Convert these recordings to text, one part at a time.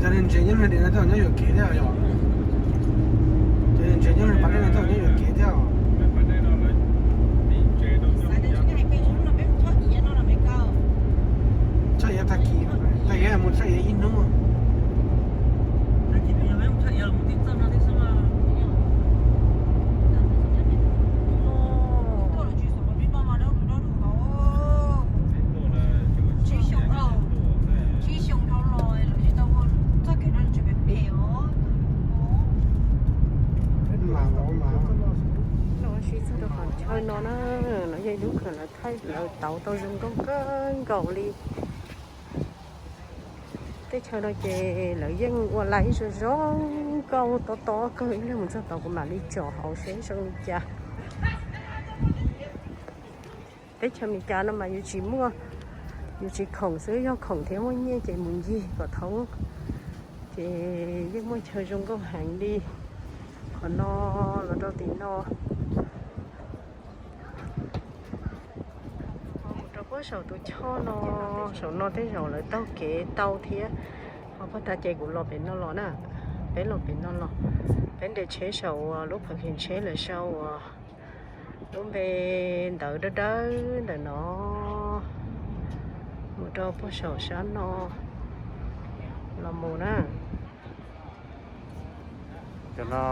Cov niag ntses nyob hauv dej no tej zaum nyob yuam kev thiab yom. Cov niag ntses nyob hauv pas dej no tej zaum nyob yuam kev thiab. Tshaj iav tag kis, tag kis mus tshaj iav ib hnub. Los ua si txog rau qhov chaw no na, no yog ib lub khaws lawv thaij lawv tauv tau zoo nkauj kawg nkaus li. Teb chaws no ces lawv yeej ua laiv zoo zoo nkauj tob tob kawg, ib leeg mus txog tod kuv mam li tsom hauv seb zoo li cas. Teb chaws Amelikas no mas yus tsis muaj, yus tsis khoom xwb, yog khoom thiab muaj nyiaj ces mus ncig kom thoob, ces yeej muaj chaw zoo nkauj heev li. Qhov no los rau tim no. Mus rau puag saum tus choj no, saum no tej zaum lawv taug kev tau thiab. Ho puag ta ces kuv los pem no los na, peb los pem no los, peb nres tsheb saum uas lub phav kheev tsheb lawv sau uas lub npe ntawv dawb dawb ntawm no mus rau puag saum sab no los mus na. Cov no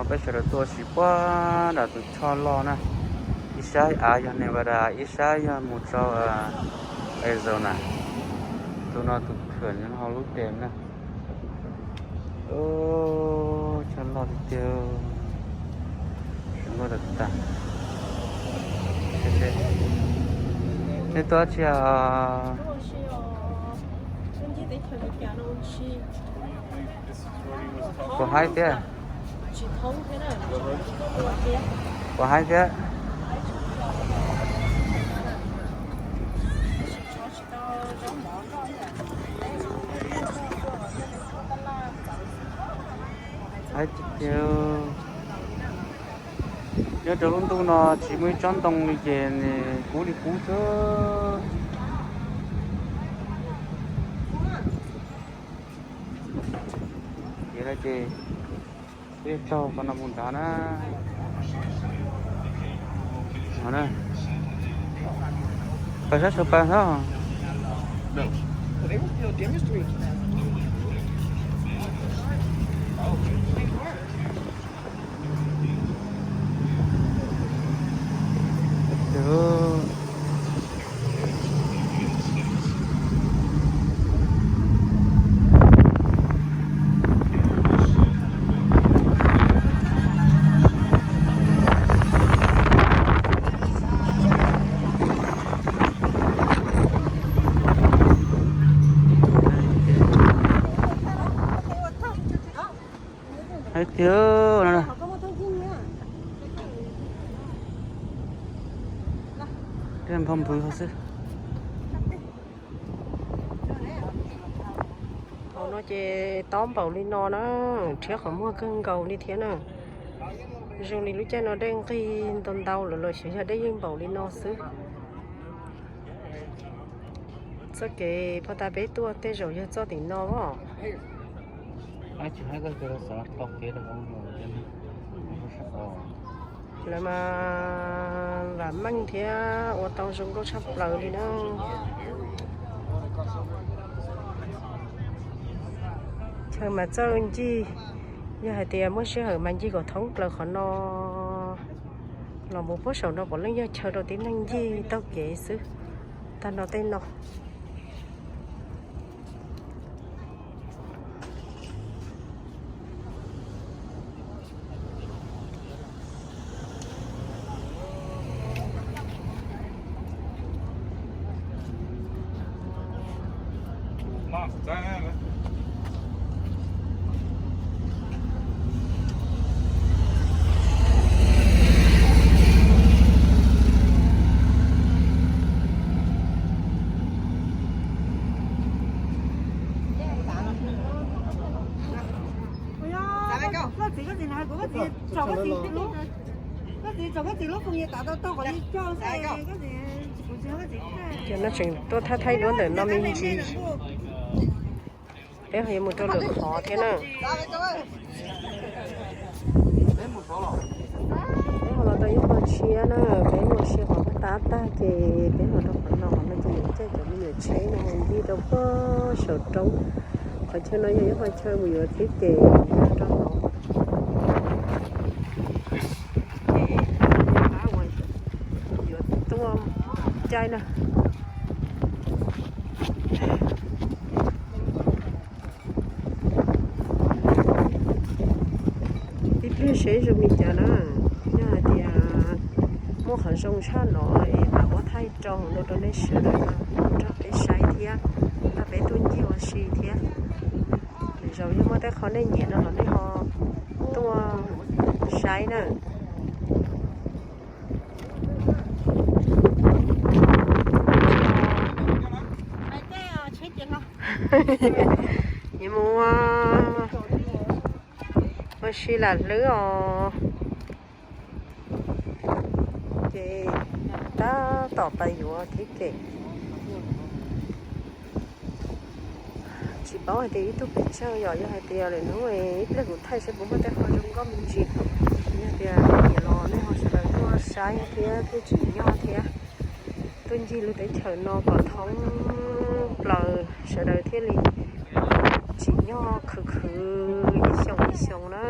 peb sawv daws tuaj ua si puag nram tus choj loj na, ib sab av yog Nevada, ib sab yog mus rau Arizona. Tus no tus khwm ho lub tes na. Choj loj tiag tiag, zoo nkauj tag tag. Nej tuaj dab tsi os? Puas haib thiab? Puas haib thiab? Haib tiag tiag. Nyob rau lub ntuj no tsis muaj ib tsob ntoo li ces nws kub li kub xwb. Ces no ces peb taug qhov no mus nrad na. Pas sab saud pas xwb. Hais tias no, tej npog npwv xwb. Hauv no ces tob npaum li no na, rhiab qhov muag kawg nkaus li thiab na. Zoo li lub caij no dej nqig ntau ntau lawm los xyov yog dej yeej npaum li no xwb. Txoj kev pog tas peb tuaj tej zaum yog txoj tim no os. Lawv mas vam meej thiab ua tau zoo nkauj tshaj plaws li na. Chaw mas txawj ncig, yog hais tias muaj sij hawm mas ncig kom thoob plaws qhov no los mus puag saum no puav leej yog chaw rau tib neeg ncig taug kev xwb. Tag no tej no. Ces no tseem tuaj thaij thaij duab ntawm no me ntsis. Peb ho yuav mus rau lwm qhov thiab na. Peb ho los rau ib qho tshiab na, peb mus ua si qhov tab tag ces peb los rau qhov no, qhov no ces yuav caij cov me nyuam tsheb no mus ncig rau puag saum roob. Qhov chaw no yog ib qho chaw mus yuav thib ces rau hauv. Ces yuav tuaj caij na. Ib pliag seb zoo li cas na. Yog hais tias muaj qhov zoo tshaj no es mam muab thaij rau hauv no rau nej sawv daws nrog peb saib thiab, nrog peb tuaj ncig ua si thiab. Lwm zaus yog muaj tej qho nej nyiam no los nej ho tuaj saib na. Yuav mus ua si lam hlwb os. Ces tab tom pais yuav thib ces. Tsis paub hais tias ib tug pes tsawg yom, yog hais tias lwm hnub ib pliag kuv thaij seb puas muaj tej qho zoo nkauj me ntsis. Yog tias nej nyiam los nej ho sawv daws tuaj saib thiab tuaj tsim nyog thiab, tuaj ncig lub teb chaws no kom thoob plaws sawv daws thiaj li tsim nyog khwv khwv ib xyoos ib xyoos na.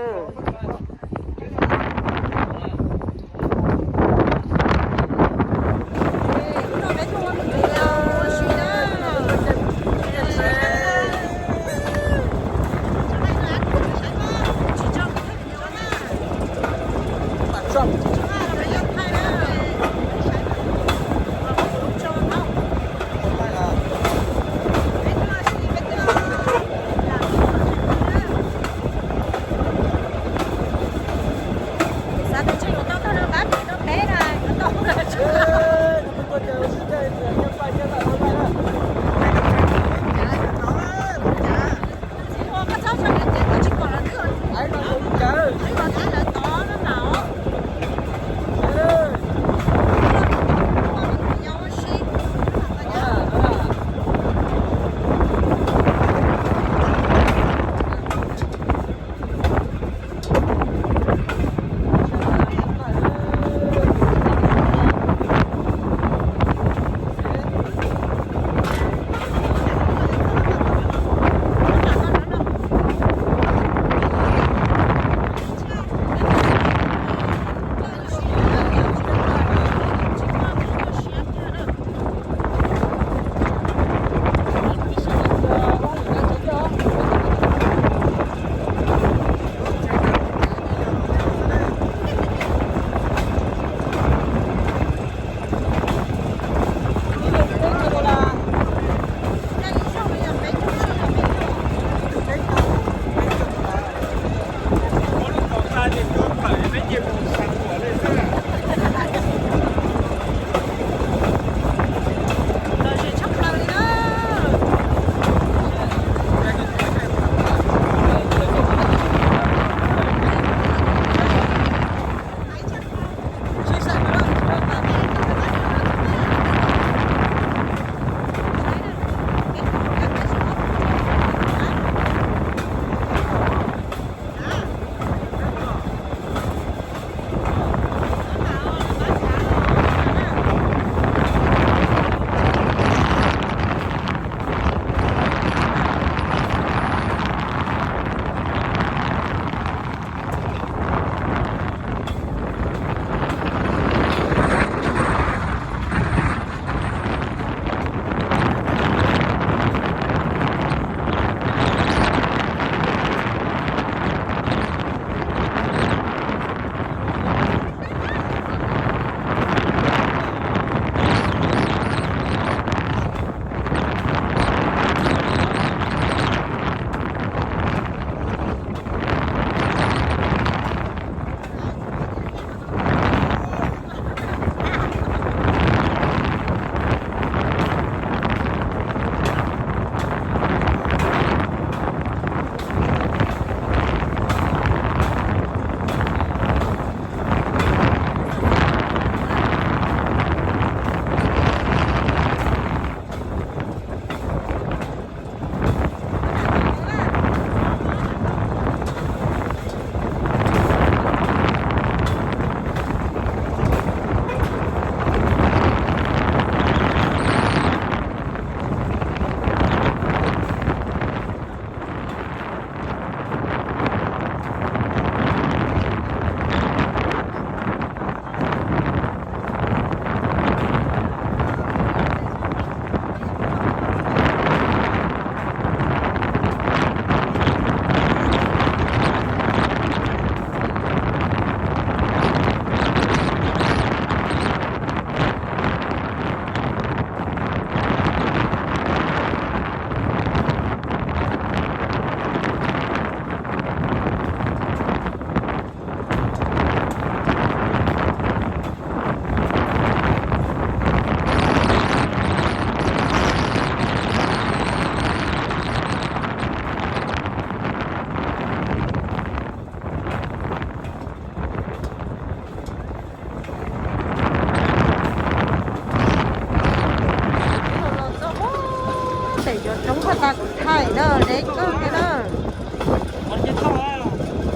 Pem cov roob puag ta kuv thaij na, deb kawg thiab na.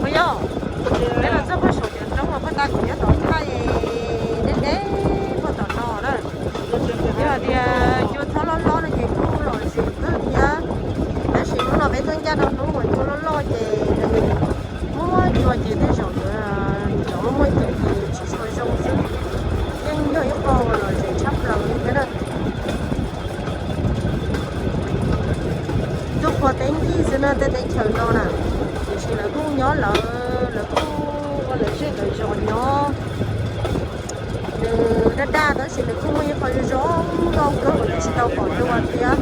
Ua yog, peb los txog puag saum cov roob uas puag ta kuv nyob tod thaij, deb deb puag tom no na. Yog hais tias cua txhob loj loj no ces kuj lom zem kawg thiab. Tab sis hnub no peb tuaj ncaj rau hnub uas cua loj loj ces nws muaj cua ces tej zaum yuav rov muaj cua ces tsis tshua zoo xwb. Yeej yog ib qho uas lom zem tshaj plaws li thiab na. Ntuj qhua teb nkig xwb na tej teb chaws no na, tiam sis lawv kuj nyob lawv, lawv kuj ua lawv zej lawv zos nyob. Nws daj daj tab sis nws kuj muaj ib qho zoo zoo nkauj kawg uas tsis tau pom dua thiab.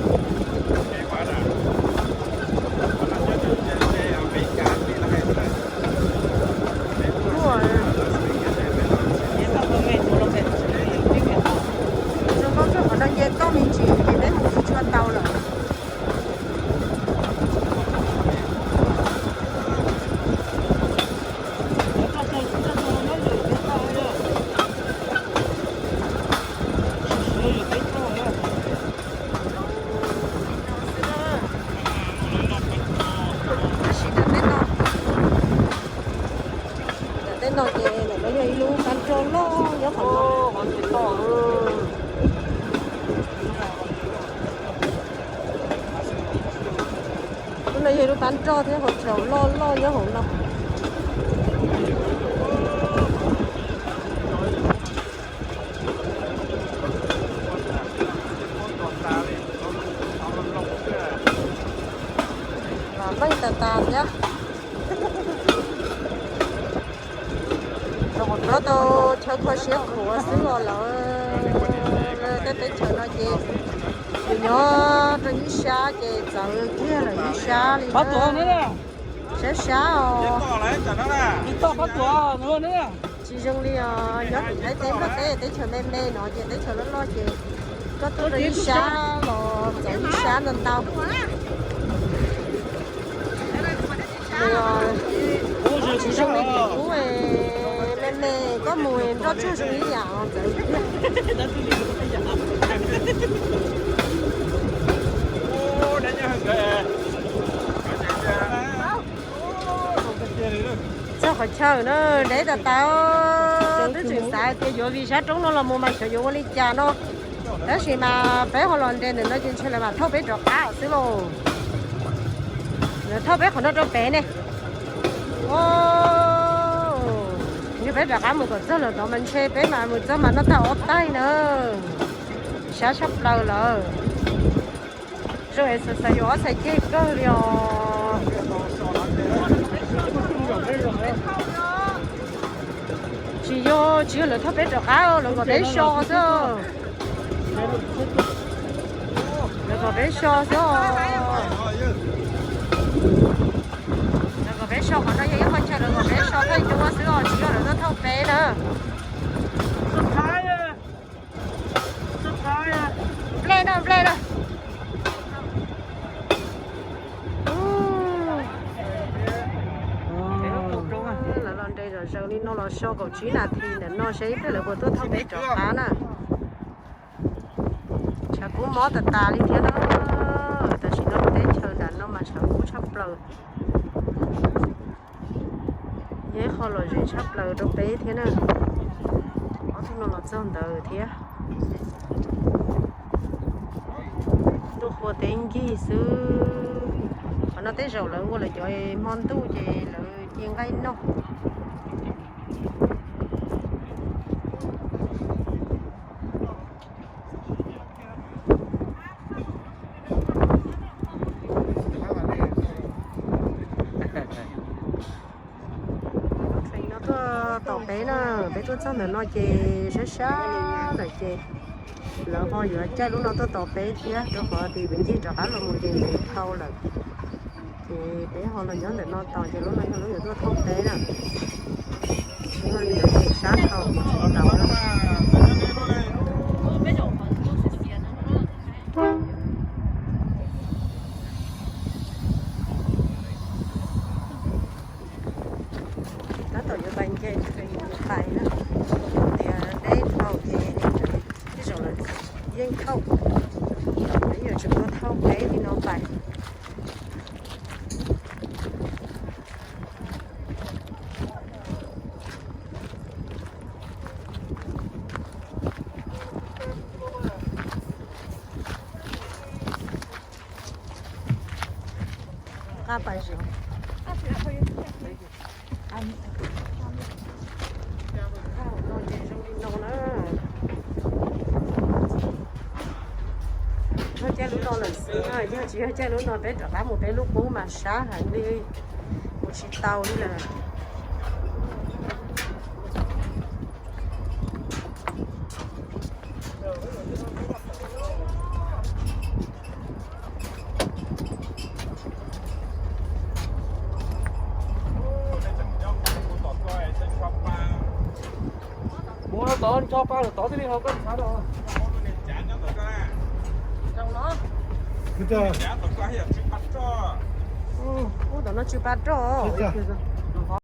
Zoo nkauj kawg, qhov no nce toj me ntsis ces peb mus tsis tshua tau lawm. Tab sis nram teb no, nram teb no ces ntawm no yog ib lub pab nroj loj nyob qhov no. Lub no yog ib lub pab nroj thiab hauv chaw loj loj nyob hauv no. Los meej tas tas thiab. Rau qhov nyob tau chaw kho siab khuav xwb os lawm. Tej teb chaws no ces nws nyob rau ib sab ces txawv kiag lawm ib sab li. Sab sab os. Tsis zoo li os, nyob tim Thaib teb Nplog teb teb chaws me me no ces teb chaws loj loj ces koj tuaj rau ib sab los txawv ib sab ntau ntau. Tsis zoo li tim ub, me me koj mus nroj tsuag zoo ib yam os txawv. Txog qhov chaw na, deb tas tas, twb tseem xav tias yuav vim sab roob no los mus mas xyov yuav ua li cas no. Tab sis mas peb ho los nres ntawm no ces ntshe lawv mam thauj peb rov qab xwb lauj. Lawv thauj peb qhov no rau pem ne. Yog peb rov qab mus kom txog lawm tod mas ntshe peb mas mus txog mas noj tag ob taig na. Sab tshaj plaws lawm. Zoo exercise yuav ob txhais ceg kawg li os. Tsis yog, tsis yog lawv thauj peb rov qab, lawv kom peb so xwb. Lawv kom peb so xwb os. Lawv kom peb so qhov no yog ib qho chaw lawv kom peb so thawj cua xwb os, tsis yog lawv tuaj thauj peb na. Nplej na, nplej na. Lawv los nres zom zaws li no los so kaum tsib nas this ntawm no seb ib pliag lawv puas tuaj thauj peb rov qab na. Tshav kub mob tas tas li thiab na. Tam sim no teb chaws nram no mas tshav kub tshaj plaws. Yog ib qho lom zem tshaj plaws rau peb thiab na. Ob tug no los txog ntawd thiab. Ntuj qhua teb nkig xwb. Qhov no tej zaum lawv ua lawv cov hmo ntuj ces lawv ci nqaij noj. Train no tuaj tos peb na, peb tuaj txog ntawm no ces sab sab lawm ces lawv ho yuav caij lub no tuaj tos peb thiab rau qhov tias peb ncig rov qab los mus ces ntev dhau lawm. Ces peb ho los nyob ntawm no tos ces lub no yog lub yuav tuaj thauj peb na. Tsis muaj li ntawd ces sab dhau ces tsis tau na. Tab tom yuav tais nce train mus tais na, tias deb dhau ces tej zaum lawv yeej thauj, lawv yeej tseem tuaj thauj. Peb li no pais. Qab pais zov. Zoo li no na. Yog caij lub no lawm xwb na, yog tsis yog caij lub no peb rov qab mus peb lub qub mas sab heev li, mus tsis tau li lawm. Mus tod ncho pa lawm tod thiaj li ho koj txhav rau. Ub, tom no tsw pa roj.